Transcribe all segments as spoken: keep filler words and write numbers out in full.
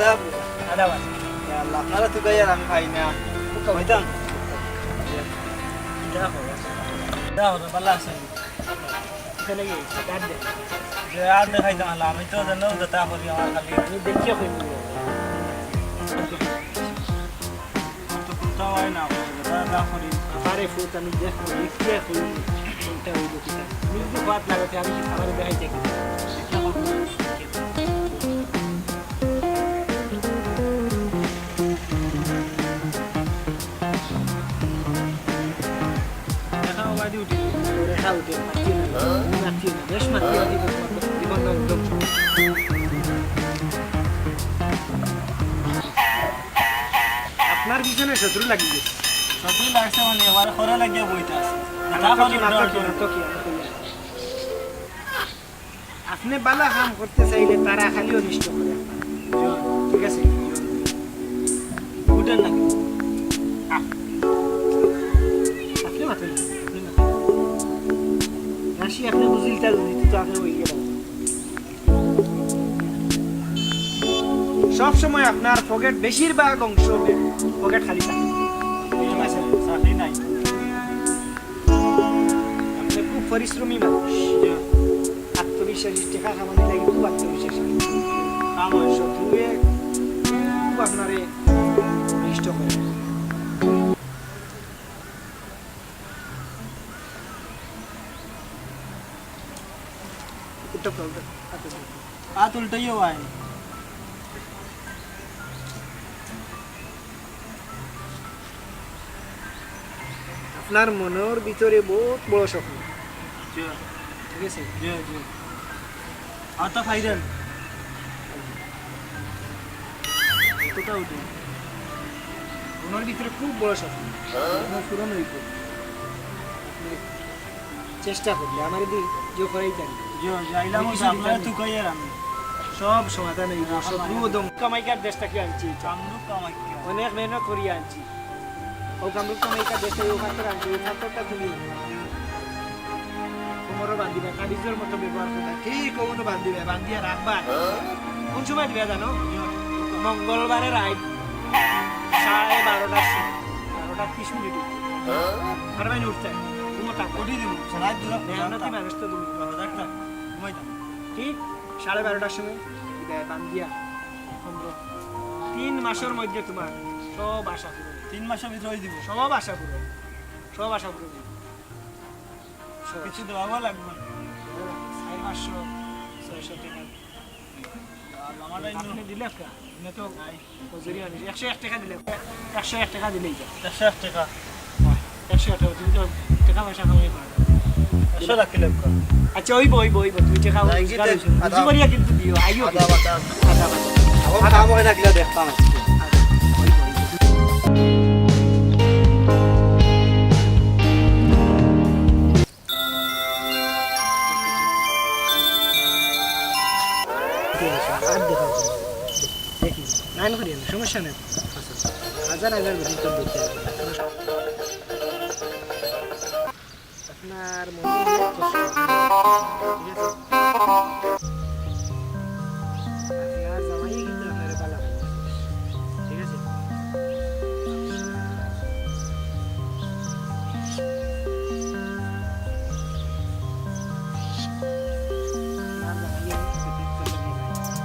আদাব। ইয়া আল্লাহ, আপনারা তো গাইয়ার আমি পাই না। কইতাম। যা করো। যা করো, ভালা আছেন? কোথায় গেছে? ডাক দে। যে আর দেখাইতাম না, আমি তো জানো যেটা করি আমার খালি। আমি দেখিয়া কইব। তো কোনটা হয় না, যেটা যা করি। আরে ফুট আমি দেখবো, দেখিয়া কইব। কোনটা হইব কিতা? আমি যদি বাদ লাগাতে আমি কি খাবারে দেখাই যাই? দেখা বাদে উঠি। দেখা উঠে, মাতিও না। মাতিও না। বেশ মাতিও না। জীবন একদম। আপনার পিছনে শত্রু লাগি গেছে। শত্রু লাগছে মানে, এবার খরা লাগিয়া বইতে আছে। নাটকি, নাটকি, নাটকি, আমি কইলাম। আপনি বালা কাম করতে চাইলে তারা খালি অনিষ্ট করে। ঠিক আছে? বুঝেন না? আহ। আপনি মাতেন না, আপনি মাতেন না। রাশি আপনি বুঝিলটা যদি তো আপনি ওই গেলেন। সব সময় আপনার পকেট, বেশিরভাগ অংশ পকেট খালি থাকে। ঠিক আছে? চাকরি নাই। আপনি খুব পরিশ্রমী মানুষ। আত্মবিশ্বাসী, টেকা কামানি লাগি খুব আত্মবিশ্বাসী। আমার শত্রুয়ে খুব আপনারে অনিষ্ট করে। উল্টা পাল্টা, আচ্ছা, আচ্ছা। হাত উল্টাইও আয়। আপনার মনের ভিতরে বহুত বড় স্বপ্ন। জি। ঠিক আছে? জি, জি। আর তো ফাইনাল। কতটা উঠে? মনের ভিতরে খুব বড় স্বপ্ন। আপনার পূরণ হইব। আপনি চেষ্টা করলে আমার যদি জো করাই জানি। জি, যাইলাম আমি ওই কিছু আপনারা জানি। তুকাই আর আমি। সব সমাধান হইব। হ্যাঁ, সব হ্যাঁ। রুহ দম। কামাইকার দেশটা কি আনছি? কামরূপ কামাইকা। অনেক মেহনত করি আনছি। ও কামরূপ কামাইকার দেশটা ও পাথর আনছি। ওই পাথরটা তুমি কোমরো বান্ধিবা, তাবিজর মতো ব্যবহার করবা। ঠিক ওগুলো বান্ধিবা, বান্ধিয়া রাখবা। কোন সময় দিবা জানো? মঙ্গলবারে রাইত সাড়ে বারোটার সময়, বারোটা ত্রিশ মিনিট। আর ভাই উঠতে, ঘুমো থাকবে। উঠি দিব, রাইত দুটা। মেহনতি মানুষ তো তুমি। ঘুমাইতাম। ঠিক সাড়ে বারোটার সময় দিবা, বান্ধিয়া। তিন মাসের মধ্যে তোমার সব আশা পূরণ। তিন মাসের ভিতরে হয়ে দিব। সব আশা পূরণ। সব আশা পূরণ। সব। কিছু দেওয়াও লাগবে না। চার পাঁচশো, ছয়শো টাকা। আর আমার এই আপনি দিলে একটা, আপনি তো নাই। মজুরি আনিস। একশো এক টাকা দিলে, একশো এক টাকা দিলেই যা। একশো এক টাকা। একশো টাকা, তুমি তো টাকা পয়সা কামাই পারো। একশো রাখি লাগবে। আচ্ছা, ওই বই, বই, বই, তুমি টাকা নাই, রোজগার কিতে? হইছে। আদা। বুঝি করিয়া কিন্তু দিও, আইও আদা কিন্তু। বাটা। আদা বাটা। আবার আদা। কাম হয় না, কিলা দেখ, কাম আছে। আচ্ছা, ওই বই। আর দেখা হচ্ছে না। দেখি, নাইন করি না, সমস্যা নেই। আচ্ছা, হাজার হাজার বেশি তো বলতে হবে। আপনার মনে অনেক কষ্ট, ঠিক আছে? আপনার জামাই কিন্তু আপনারে ভালা পায়, ঠিক আছে? আপনার জামাই কিন্তু আপনারে ভালা পায়।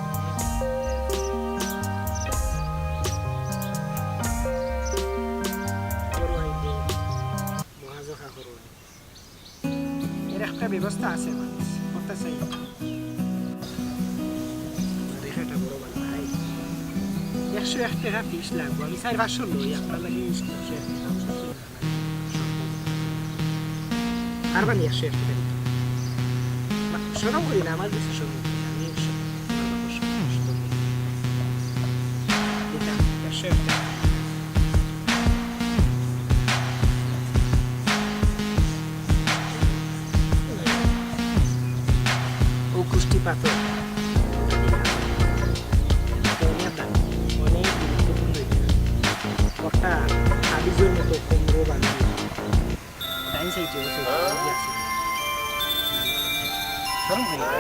বড় ভাই যে মহাজখা করো। এর একটা ব্যবস্থা আছে আমার কাছে, করতে চাই। আর এখানে একটা বড় বালা ভাই, একশো এক টাকা ফিস লাগবো, আমি চার পাঁচশো লই, আপনার লাগি একশো এক টাকা। আর মানে একশো এক টাকা দিতে। না, শরম করি না, আমার কাছে শরম করি না, আমি একশো, দিতাম একশো এক টাকা। ও কুষ্টি পাথর। অনেক গুরুত্বপূর্ণ এটা। ওটা তাবিজের মতো কোমরো বান্ধি। ডাইন সাইডে, ও সাইডে, এই যে আছে। গরম হয়ে গেছে।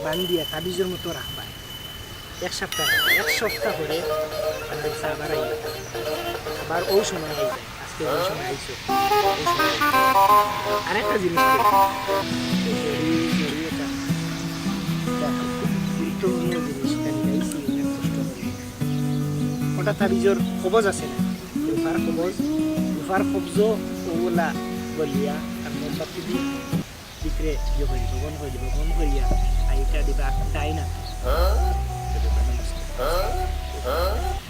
বান্ধিয়া তাবিজের মতো রাখবা। এক সপ্তাহ, এক সপ্তাহ পরে আমার কাছে আবার আইও। আবার ওই সময় আই যায়। আজকে ওই সময় আইছো। ওই সময় আইছো। আরেকটা জিনিস করি। এই জড়ি, জড়ি এটা। এটা খুব গুরুত্বপূর্ণ জিনিস। এটা মিলাইছি অনেক কষ্ট করে। ওটা তাবিজর কবজ আছে না? রুফার কবজ, রুফার কবজ ওগুলা গলিয়া আর মোমবাতি দি ভিতরে ইয়ে করে দিব, বন্ধ করে দিব, বন্ধ করিয়া আর এটা দিবা ডাইন হাতে। এটা দিবা ডাইন হাতে।